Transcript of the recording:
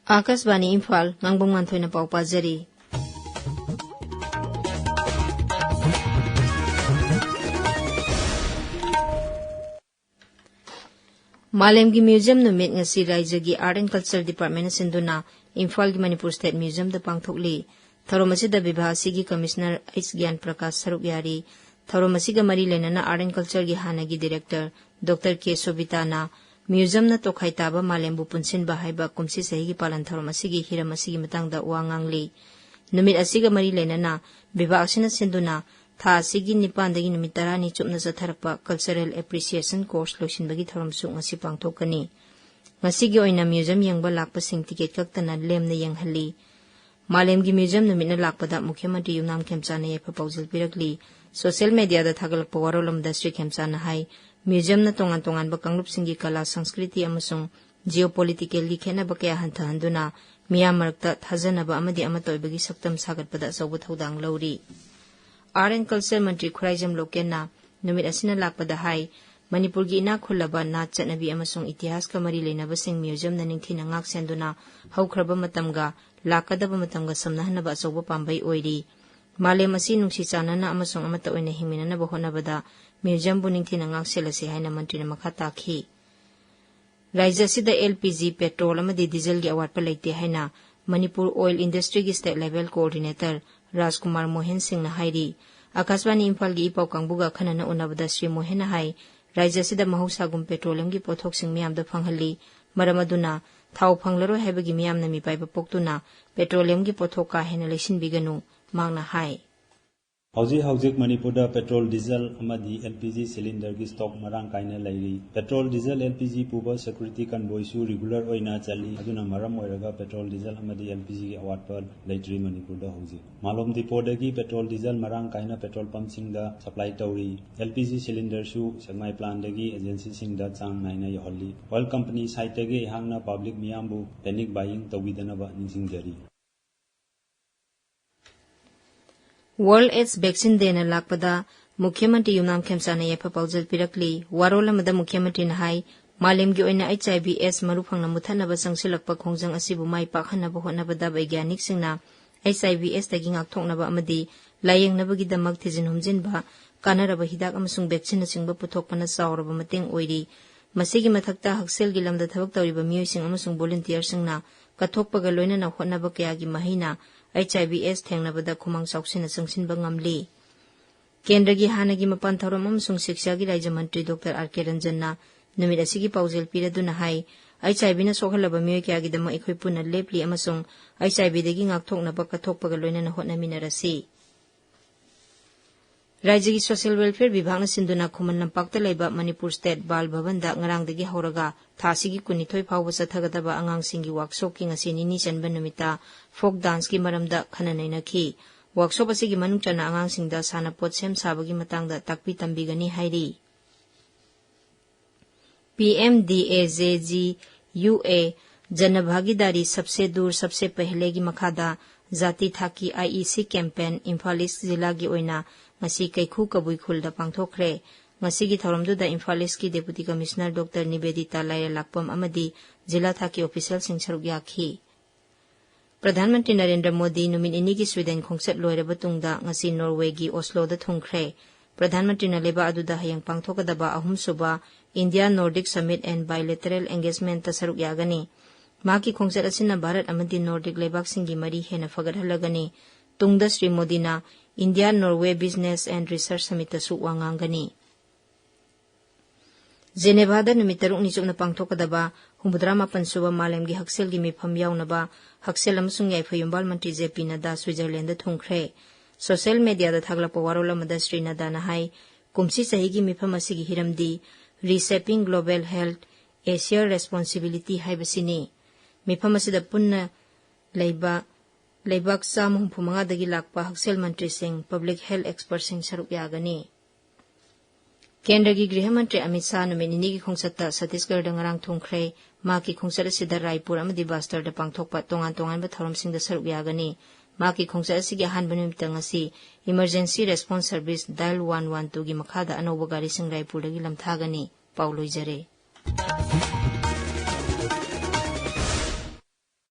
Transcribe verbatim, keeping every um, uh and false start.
ꯑꯥꯀꯥꯁꯕꯥꯅꯤ ꯏꯝꯐꯥꯜ, ꯉꯥꯡꯕꯝ ꯉꯥꯟꯊꯣꯏꯅ ꯄꯥꯎ ꯄꯥꯖꯔꯤ꯫ ꯃꯥꯂꯦꯝꯒꯤ ꯃ꯭ꯌꯨꯖꯤꯌꯝ ꯅꯨꯃꯤꯠ ꯉꯁꯤ ꯔꯥꯏꯖ꯭ꯌꯒꯤ Art and Culture Department ꯁꯤꯟꯗꯨꯅ ꯏꯝꯐꯥꯜꯒꯤ ꯃꯅꯤꯄꯨꯔ State Museum ꯗ ꯄꯥꯡꯊꯣꯛꯂꯤ꯫ ꯊꯧꯔꯝ ꯑꯁꯤꯗ ꯕꯤꯚꯥ ꯑꯁꯤꯒꯤ Commissioner ꯑꯩꯆ ꯒ꯭ꯌꯥꯟ ꯄ꯭ꯔꯀꯥꯁ ꯁꯔꯨꯛ ꯌꯥꯔꯤ꯫ ꯊꯧꯔꯝ ꯑꯁꯤꯒ ꯃꯔꯤ ꯂꯩꯅꯅ Art and Culture ꯒꯤ ꯍꯥꯟꯅꯒꯤ Director Doctor ꯀꯦ ꯁꯣꯕꯤꯇꯥꯅ ꯃ꯭ꯌꯨꯖꯤꯌꯝꯅ ꯇꯣꯈꯥꯏ ꯇꯥꯕ ꯃꯥꯂꯦꯝꯕꯨ ꯄꯨꯟꯁꯤꯟꯕ ꯍꯥꯏꯕ ꯀꯨꯝꯁꯤ ꯆꯍꯤꯒꯤ ꯄꯥꯂꯟ ꯊꯧꯔꯝ ꯑꯁꯤꯒꯤ ꯍꯤꯔꯝ ꯑꯁꯤꯒꯤ ꯃꯇꯥꯡꯗ ꯋꯥ ꯉꯥꯡꯂꯤ꯫ ꯅꯨꯃꯤꯠ ꯑꯁꯤꯒ ꯃꯔꯤ ꯂꯩꯅꯅ ꯕꯤꯚꯥ ꯑꯁꯤꯅ ꯁꯤꯟꯗꯨꯅ ꯊꯥ ꯑꯁꯤꯒꯤ ꯅꯤꯄꯥꯟꯗꯒꯤ ꯅꯨꯃꯤꯠ ꯇꯔꯥꯅꯤ ꯆꯨꯞꯅ ꯆꯠꯊꯔꯛꯄ Cultural Appreciation Course ꯂꯣꯏꯁꯤꯟꯕꯒꯤ ꯊꯧꯔꯝꯁꯨ ꯉꯁꯤ ꯄꯥꯡꯊꯣꯛꯀꯅꯤ꯫ ꯉꯁꯤꯒꯤ ꯑꯣꯏꯅ ꯃ꯭ꯌꯨꯖꯤꯌꯝ ꯌꯦꯡꯕ ꯂꯥꯛꯄꯁꯤꯡ ꯇꯤꯀꯦꯠ ꯀꯛꯇꯅ ꯂꯦꯝꯅ ꯌꯦꯡꯍꯜꯂꯤ꯫ ꯃꯥꯂꯦꯝꯒꯤ ꯃ꯭ꯌꯨꯖꯤꯌꯝ ꯅꯨꯃꯤꯠꯅ ꯂꯥꯛꯄꯗ ꯃꯨꯈ꯭ꯌ ꯃꯟꯇ꯭ꯔꯤ ꯌꯨꯝꯅꯥꯝ ꯈꯦꯝꯆꯥꯅ ꯌꯥꯏꯐ ꯄꯥꯎꯖꯦꯜ ꯄꯤꯔꯛꯂꯤ꯫ Social media ꯗ ꯊꯥꯒꯠꯂꯛꯄ ꯋꯥꯔꯣꯜ ꯑꯃꯗ ꯁ꯭ꯔꯤ ꯈꯦꯝꯆꯥꯅ ꯍꯥꯏ, ꯃ꯭ꯌꯨꯖꯤꯌꯝꯅ ꯇꯣꯉꯥꯟ ꯇꯣꯉꯥꯟꯕ ꯀꯥꯡꯂꯨꯞꯁꯤꯡꯒꯤ ꯀꯂꯥ, ꯁꯪꯁꯀ꯭ꯔꯤꯇꯤ ꯑꯃꯁꯨꯡ geopolitical ꯒꯤ ꯈꯦꯠꯅꯕ ꯀꯌꯥ ꯍꯟꯊꯍꯟꯗꯨꯅ ꯃꯤꯌꯥꯝ ꯃꯔꯛꯇ ꯊꯥꯖꯅꯕ ꯑꯃꯗꯤ ꯑꯃꯠꯇ ꯑꯣꯏꯕꯒꯤ ꯁꯛꯇꯝ ꯁꯥꯒꯠꯄꯗ ꯑꯆꯧꯕ ꯊꯧꯗꯥꯡ ꯂꯧꯔꯤ꯫ Art and Culture ꯃꯟꯇ꯭ꯔꯤ ꯈꯨꯔꯥꯏꯖꯝ ꯂꯣꯀꯦꯟꯅ ꯅꯨꯃꯤꯠ ꯑꯁꯤꯅ ꯂꯥꯛꯄꯗ ꯍꯥꯏ, ꯃꯅꯤꯄꯨꯔꯒꯤ ꯏꯅꯥꯛ ꯈꯨꯜꯂꯕ ꯅꯥꯠ ꯆꯠꯅꯕꯤ ꯑꯃꯁꯨꯡ ꯏꯇꯤꯍꯥꯁꯀ ꯃꯔꯤ ꯂꯩꯅꯕꯁꯤꯡ ꯃ꯭ꯌꯨꯖꯤꯌꯝꯅ ꯅꯤꯡꯊꯤꯅ ꯉꯥꯛ ꯁꯦꯟꯗꯨꯅ ꯍꯧꯈ꯭ꯔꯕ ꯃꯇꯝꯒ ꯂꯥꯛꯀꯗꯕ ꯃꯇꯝꯒ ꯁꯝꯅꯍꯟꯅꯕ ꯑꯆꯧꯕ ꯄꯥꯝꯕꯩ ꯑꯣꯏꯔꯤ꯫ ꯃꯥꯂꯦꯝ ꯑꯁꯤ ꯅꯨꯡꯁꯤ ꯆꯥꯟꯅꯅ ꯑꯃꯁꯨꯡ ꯑꯃꯠꯇ ꯑꯣꯏꯅ ꯍꯤꯡꯃꯤꯟꯅꯅꯕ ꯍꯣꯠꯅꯕꯗ ꯃ꯭ꯌꯨꯖꯤꯌꯝꯕꯨ ꯅꯤꯡꯊꯤꯅ ꯉꯥꯛ ꯁꯦꯜꯂꯁꯤ ꯍꯥꯏꯅ ꯃꯟꯇ꯭ꯔꯤꯅ ꯃꯈꯥ ꯇꯥꯈꯤ꯫ ꯔꯥꯖ꯭ꯌ ꯑꯁꯤꯗ L P G, ꯄꯦꯇ꯭ꯔꯣꯜ ꯑꯃꯗꯤ ꯗꯤꯖꯜꯒꯤ ꯑꯋꯥꯠꯄ ꯂꯩꯇꯦ ꯍꯥꯏꯅ ꯃꯅꯤꯄꯨꯔ Oil Industry ꯒꯤ State Level Coordinator ꯔꯥꯖꯀꯨꯃꯥꯔ ꯃꯣꯍꯦꯟ ꯁꯤꯡꯅ ꯍꯥꯏꯔꯤ꯫ ꯑꯥꯀꯥꯁꯕꯥꯅꯤ ꯏꯝꯐꯥꯜꯒꯤ ꯏ ꯄꯥꯎ ꯀꯥꯡꯕꯨꯒ ꯑꯈꯟꯅꯅ ꯎꯅꯕꯗ ꯁ꯭ꯔꯤ ꯃꯣꯍꯦꯟꯅ ꯍꯥꯏ, ꯔꯥꯖ꯭ꯌ ꯑꯁꯤꯗ ꯃꯍꯧꯁꯥꯒꯨꯝ ꯄꯦꯇ꯭ꯔꯣꯂꯤꯌꯝꯒꯤ ꯄꯣꯠꯊꯣꯛꯁꯤꯡ ꯃꯤꯌꯥꯝꯗ ꯐꯪꯍꯜꯂꯤ꯫ ꯃꯔꯝ ꯑꯗꯨꯅ ꯊꯥꯎ ꯐꯪꯂꯔꯣꯏ ꯍꯥꯏꯕꯒꯤ ꯃꯤꯌꯥꯝꯅ ꯃꯤꯄꯥꯏꯕ ꯄꯣꯛꯇꯨꯅ ꯄꯦꯇ꯭ꯔꯣꯂꯤꯌꯝꯒꯤ ꯄꯣꯠꯊꯣꯛ ꯀꯥ ꯍꯦꯟꯅ ꯂꯩꯁꯤꯟꯕꯤꯒꯅꯨ, ꯃꯍꯥꯛꯅ ꯍꯥꯏ꯫ ꯍꯧꯖꯤꯛ ꯍꯧꯖꯤꯛ ꯃꯅꯤꯄꯨꯔꯗ ꯄꯦꯇ꯭ꯔꯣꯜ, ꯗꯤꯖꯜ ꯑꯃꯗꯤ L P G cylinder ꯒꯤ stock ꯃꯔꯥꯡ ꯀꯥꯏꯅ ꯂꯩꯔꯤ꯫ Petrol, diesel, L P G ꯄꯨꯕ security convoy ꯁꯨ regular ꯑꯣꯏꯅ ꯆꯠꯂꯤ꯫ ꯑꯗꯨꯅ ꯃꯔꯝ ꯑꯣꯏꯔꯒ ꯄꯦꯇ꯭ꯔꯣꯜ, ꯗꯤꯖꯜ ꯑꯃꯗꯤ L P G ꯒꯤ ꯑꯋꯥꯠꯄ ꯂꯩꯇ꯭ꯔꯤ ꯃꯅꯤꯄꯨꯔꯗ ꯍꯧꯖꯤꯛ꯫ ꯃꯥꯂꯣꯝ depot ꯗꯒꯤ ꯄꯦꯇ꯭ꯔꯣꯜ, ꯗꯤꯖꯜ ꯃꯔꯥꯡ ꯀꯥꯏꯅ ꯄꯦꯇ꯭ꯔꯣꯜ ꯄꯝꯁꯤꯡꯗ supply ꯇꯧꯔꯤ꯫ L P G cylinder ꯁꯨ ꯁꯦꯛꯃꯥꯏ plant ꯗꯒꯤ agency ꯁꯤꯡꯗ ꯆꯥꯡ ꯅꯥꯏꯅ ꯌꯧꯍꯜꯂꯤ꯫ Oil company side ꯇꯒꯤ ꯑꯩꯍꯥꯛꯅ public ꯃꯤꯌꯥꯝꯕꯨ panic buying ꯇꯧꯕꯤꯗꯅꯕ ꯅꯤꯡꯁꯤꯡꯖꯔꯤ꯫ World AIDS Vaccine Day ꯅ ꯂꯥꯛꯄꯗ ꯃꯨꯈ꯭ꯌ ꯃꯟꯇ꯭ꯔꯤ ꯌꯨꯝꯅꯥꯝ ꯈꯦꯝꯆꯥꯅ ꯌꯥꯏꯐ ꯄꯥꯎꯖꯦꯜ ꯄꯤꯔꯛꯂꯤ꯫ ꯋꯥꯔꯣꯜ ꯑꯃꯗ ꯃꯨꯈ꯭ꯌ ꯃꯟꯇ꯭ꯔꯤꯅ ꯍꯥꯏ, ꯃꯥꯂꯦꯝꯒꯤ ꯑꯣꯏꯅ ꯑꯩꯆ ꯑꯥꯏ ꯚꯤ ꯑꯦꯁ ꯃꯔꯨ ꯐꯪꯅ ꯃꯨꯠꯊꯠꯅꯕ ꯆꯪꯁꯤꯜꯂꯛꯄ ꯈꯣꯡꯖꯪ ꯑꯁꯤꯕꯨ ꯃꯥꯏ ꯄꯥꯛꯍꯟꯅꯕ ꯍꯣꯠꯅꯕꯗ ꯕꯩꯒ꯭ꯌꯥꯅꯤꯛꯁꯤꯡꯅ ꯑꯩꯆ ꯑꯥꯏ ꯚꯤ ꯑꯦꯁꯇꯒꯤ ꯉꯥꯛꯊꯣꯛꯅꯕ ꯑꯃꯗꯤ ꯂꯥꯌꯦꯡꯅꯕꯒꯤꯗꯃꯛ ꯊꯤꯖꯤꯟ ꯍꯨꯝꯖꯤꯟꯕ, ꯀꯥꯟꯅꯔꯕ ꯍꯤꯗꯥꯛ ꯑꯃꯁꯨꯡ ꯚꯦꯛꯁꯤꯟꯅꯆꯤꯡꯕ ꯄꯨꯊꯣꯛꯄꯅ ꯆꯥꯎꯔꯕ ꯃꯇꯦꯡ ꯑꯣꯏꯔꯤ꯫ ꯃꯁꯤꯒꯤ ꯃꯊꯛꯇ ꯍꯛꯁꯦꯜꯒꯤ ꯂꯝꯗ ꯊꯕꯛ ꯇꯧꯔꯤꯕ ꯃꯤꯑꯣꯏꯁꯤꯡ ꯑꯃꯁꯨꯡ ꯚꯣꯂꯨꯟꯇꯤꯌꯔꯁꯤꯡꯅ ꯀꯠꯊꯣꯛꯄꯒ ꯂꯣꯏꯅꯅ ꯍꯣꯠꯅꯕ ꯀꯌꯥꯒꯤ ꯃꯍꯩꯅ ꯑꯩꯆ ꯑꯥꯏ ꯚꯤ ꯑꯦꯁ ꯊꯦꯡꯅꯕꯗ ꯈꯨꯃꯥꯡ ꯆꯥꯎꯁꯤꯟꯅ ꯆꯪꯁꯤꯟꯕ ꯉꯝꯂꯤ꯫ ꯀꯦꯟꯗ꯭ꯔꯒꯤ ꯍꯥꯟꯅꯒꯤ ꯃꯄꯥꯟ ꯊꯧꯔꯝ ꯑꯃꯁꯨꯡ ꯁꯤꯛꯁꯥꯒꯤ ꯔꯥꯖ꯭ꯌ ꯃꯟꯇ꯭ꯔꯤ ꯗꯣꯛꯇꯔ ꯑꯥꯔ ꯀꯦ ꯔꯟꯖꯟꯅ ꯅꯨꯃꯤꯠ ꯑꯁꯤꯒꯤ ꯄꯥꯎꯖꯦꯜ ꯄꯤꯔꯗꯨꯅ ꯍꯥꯏ, ꯑꯩꯆ ꯑꯥꯏ ꯚꯤꯅ ꯁꯣꯛꯍꯜꯂꯕ ꯃꯤꯑꯣꯏ ꯀꯌꯥꯒꯤꯗꯃꯛ ꯑꯩꯈꯣꯏ ꯄꯨꯟꯅ ꯂꯦꯞꯂꯤ ꯑꯃꯁꯨꯡ ꯑꯩꯆ ꯑꯥꯏ ꯚꯤꯗꯒꯤ ꯉꯥꯛꯊꯣꯛꯅꯕ ꯀꯠꯊꯣꯛꯄꯒ ꯂꯣꯏꯅꯅ ꯍꯣꯠꯅꯃꯤꯟꯅꯔꯁꯤ꯫ ꯔꯥꯖ꯭ꯌꯒꯤ ꯁꯣꯁꯤꯌꯦꯜ ꯋꯦꯜꯐꯤꯌꯔ ꯕꯤꯚꯥꯒꯅ ꯁꯤꯟꯗꯨꯅ ꯈꯨꯃꯟ ꯂꯝꯄꯥꯛꯇ ꯂꯩꯕ ꯃꯅꯤꯄꯨꯔ ꯁ꯭ꯇꯦꯠ ꯕꯥꯜ ꯚꯕꯟꯗ ꯉꯔꯥꯡꯗꯒꯤ ꯍꯧꯔꯒ ꯊꯥ ꯑꯁꯤꯒꯤ ꯀꯨꯟꯅꯤꯊꯣꯏ ꯐꯥꯎꯕ ꯆꯠꯊꯒꯗꯕ ꯑꯉꯥꯡꯁꯤꯡꯒꯤ ꯋꯥꯔꯛꯁꯣꯞꯀꯤ ꯉꯁꯤ ꯅꯤꯅꯤ ꯆꯟꯕ ꯅꯨꯃꯤꯠꯇ ꯐꯣꯛ ꯗꯥꯟꯁꯀꯤ ꯃꯔꯝꯗ ꯈꯟꯅ ꯅꯩꯅꯈꯤ꯫ ꯋꯥꯔꯛꯁꯣꯞ ꯑꯁꯤꯒꯤ ꯃꯅꯨꯡ ꯆꯟꯅ ꯑꯉꯥꯡꯁꯤꯡꯗ ꯁꯥꯟꯅꯄꯣꯠ ꯁꯦꯝ ꯁꯥꯕꯒꯤ ꯃꯇꯥꯡꯗ ꯇꯥꯛꯄꯤ ꯇꯝꯕꯤꯒꯅꯤ ꯍꯥꯏꯔꯤ꯫ ꯄꯤ ꯑꯦꯝ ꯗꯤ ꯑꯦ ꯖꯦ ꯖꯤ ꯌꯨ ꯑꯦ ꯖꯅ ꯚꯥꯒꯤꯗꯥꯔꯤ ꯁꯕꯁꯦ ꯗꯨꯔ ꯁꯕꯁꯦ ꯄꯦꯍꯂꯦꯒꯤ ꯃꯈꯥꯗ ꯖꯥꯇꯤ ꯊꯥꯛꯀꯤ ꯑꯥꯏ ꯏ ꯁꯤ ꯀꯦꯝꯄꯦꯟ ꯏꯝꯐꯥꯜ ꯏꯁ ꯖꯤꯂꯥꯒꯤ ꯑꯣꯏꯅ ꯉꯁꯤ ꯀꯩꯈꯨ ꯀꯕꯨꯏ ꯈꯨꯜꯗ ꯄꯥꯡꯊꯣꯛꯈ꯭ꯔꯦ꯫ ꯉꯁꯤꯒꯤ ꯊꯧꯔꯝꯗꯨꯗ ꯏꯝꯐꯥꯜ ꯏꯁꯀꯤ ꯗꯦꯄꯨꯇꯤ ꯀꯃꯤꯁꯅꯔ ꯗꯣꯛꯇꯔ ꯅꯤꯕꯦꯗꯤꯇꯥ ꯂꯥꯏꯔꯦꯂꯥꯛꯄꯝ ꯑꯃꯗꯤ ꯖꯤꯂꯥ ꯊꯥꯛꯀꯤ ꯑꯣꯐꯤꯁꯤꯌꯦꯜꯁꯤꯡ ꯁꯔꯨꯛ ꯌꯥꯈꯤ꯫ ꯄ꯭ꯔꯙꯥꯟ ꯃꯟꯇ꯭ꯔꯤ ꯅꯔꯦꯟꯗ꯭ꯔ ꯃꯣꯗꯤ ꯅꯨꯃꯤꯠ ꯅꯤꯅꯤꯒꯤ ꯁ꯭ꯋꯤꯗꯦꯟ ꯈꯣꯡꯆꯠ ꯂꯣꯏꯔꯕ ꯇꯨꯡꯗ ꯉꯁꯤ ꯅꯣꯔꯋꯦꯒꯤ ꯑꯣꯁꯂꯣꯗ ꯊꯨꯡꯈ꯭ꯔꯦ꯫ ꯄ꯭ꯔꯙꯥꯟ ꯃꯟꯇ꯭ꯔꯤꯅ ꯂꯩꯕꯥꯛ ꯑꯗꯨꯗ ꯍꯌꯦꯡ ꯄꯥꯡꯊꯣꯛꯀꯗꯕ ꯑꯍꯨꯝꯁꯨꯕ India Nordic Summit and Bilateral Engagementꯇ ꯁꯔꯨꯛ ꯌꯥꯒꯅꯤ꯫ ꯃꯍꯥꯛꯀꯤ ꯈꯣꯡꯆꯠ ꯑꯁꯤꯅ ꯚꯥꯔꯠ ꯑꯃꯗꯤ ꯅꯣꯔꯗꯤꯛ ꯂꯩꯕꯥꯛꯁꯤꯡꯒꯤ ꯃꯔꯤ ꯍꯦꯟꯅ ꯐꯒꯠꯍꯜꯂꯒꯅꯤ꯫ ꯇꯨꯡꯗ ꯁ꯭ꯔꯤ ꯃꯣꯗꯤꯅ India Norway Business and Research Summitꯇꯁꯨ ꯋꯥ ꯉꯥꯡꯒꯅꯤ꯫ ꯖꯦꯅꯦꯚꯥꯗ ꯅꯨꯃꯤꯠ ꯇꯔꯨꯛꯅꯤ ꯆꯨꯞꯅ ꯄꯥꯡꯊꯣꯛꯀꯗꯕ ꯍꯨꯝꯐꯨꯇꯔꯥ ꯃꯥꯄꯟ ꯁꯨꯕ ꯃꯥꯂꯦꯝꯒꯤ ꯍꯛꯁꯦꯜꯒꯤ ꯃꯤꯐꯝ ꯌꯥꯎꯅꯕ ꯍꯛꯁꯦꯜ ꯑꯃꯁꯨꯡ ꯌꯥꯏꯐ ꯌꯨꯝꯕꯥꯜ ꯃꯟꯇ꯭ꯔꯤ ꯖꯦ ꯄꯤ ꯅꯗꯥ ꯁ꯭ꯋꯤꯖꯔꯂꯦꯟꯗ ꯊꯨꯡꯈ꯭ꯔꯦ꯫ ꯁꯣꯁꯤꯌꯦꯜ ꯃꯦꯗꯤꯌꯥꯗ ꯊꯥꯒꯠꯂꯛꯄ ꯋꯥꯔꯣꯜ ꯑꯃꯗ ꯁ꯭ꯔꯤ ꯅꯗꯥꯅ ꯍꯥꯏ, ꯀꯨꯝꯁꯤ ꯆꯍꯤꯒꯤ ꯃꯤꯐꯝ ꯑꯁꯤꯒꯤ ꯍꯤꯔꯝꯗꯤ Reshaping Global Health: A Shared Responsibility ꯍꯥꯏꯕꯁꯤꯅꯤ꯫ ꯃꯤꯐꯝ ꯑꯁꯤꯗ ꯄꯨꯟꯅ ꯂꯩꯕ ꯂꯩꯕꯥꯛ ꯆꯥꯝꯃ ꯍꯨꯝꯐꯨ ꯃꯉꯥꯗꯒꯤ ꯂꯥꯛꯄ ꯍꯛꯁꯦꯜ ꯃꯟꯇ꯭ꯔꯤꯁꯤꯡ, ꯄꯕ꯭ꯂꯤꯛ ꯍꯦꯜꯊ ꯑꯦꯛꯁꯄꯔꯠꯁꯤꯡ ꯁꯔꯨꯛ ꯌꯥꯒꯅꯤ꯫ ꯀꯦꯟꯗ꯭ꯔꯒꯤ ꯒ꯭ꯔꯤꯍ ꯃꯟꯇ꯭ꯔꯤ ꯑꯃꯤꯠ ꯁꯥꯍ ꯅꯨꯃꯤꯠ ꯅꯤꯅꯤꯒꯤ ꯈꯣꯡꯆꯠꯇ ꯁꯠꯇꯤꯁꯒꯔꯗ ꯉꯔꯥꯡ ꯊꯨꯡꯈ꯭ꯔꯦ꯫ ꯃꯍꯥꯛꯀꯤ ꯈꯣꯡꯆꯠ ꯑꯁꯤꯗ ꯔꯥꯏꯄꯨꯔ ꯑꯃꯗꯤ ꯕꯥꯁꯇꯔꯗ ꯄꯥꯡꯊꯣꯛꯄ ꯇꯣꯉꯥꯟ ꯇꯣꯉꯥꯟꯕ ꯊꯧꯔꯝꯁꯤꯡꯗ ꯁꯔꯨꯛ ꯌꯥꯒꯅꯤ꯫ ꯃꯍꯥꯛꯀꯤ ꯈꯣꯡꯆꯠ ꯑꯁꯤꯒꯤ ꯑꯍꯥꯟꯕ ꯅꯨꯃꯤꯠꯇ ꯉꯁꯤ Emergency Response Service Dial one one two ꯒꯤ ꯃꯈꯥꯗ ꯑꯅꯧꯕ ꯒꯥꯔꯤꯁꯤꯡ ꯔꯥꯏꯄꯨꯔꯗꯒꯤ ꯂꯝꯊꯥꯒꯅꯤ꯫ ꯄꯥꯎ ꯂꯣꯏꯖꯔꯦ꯫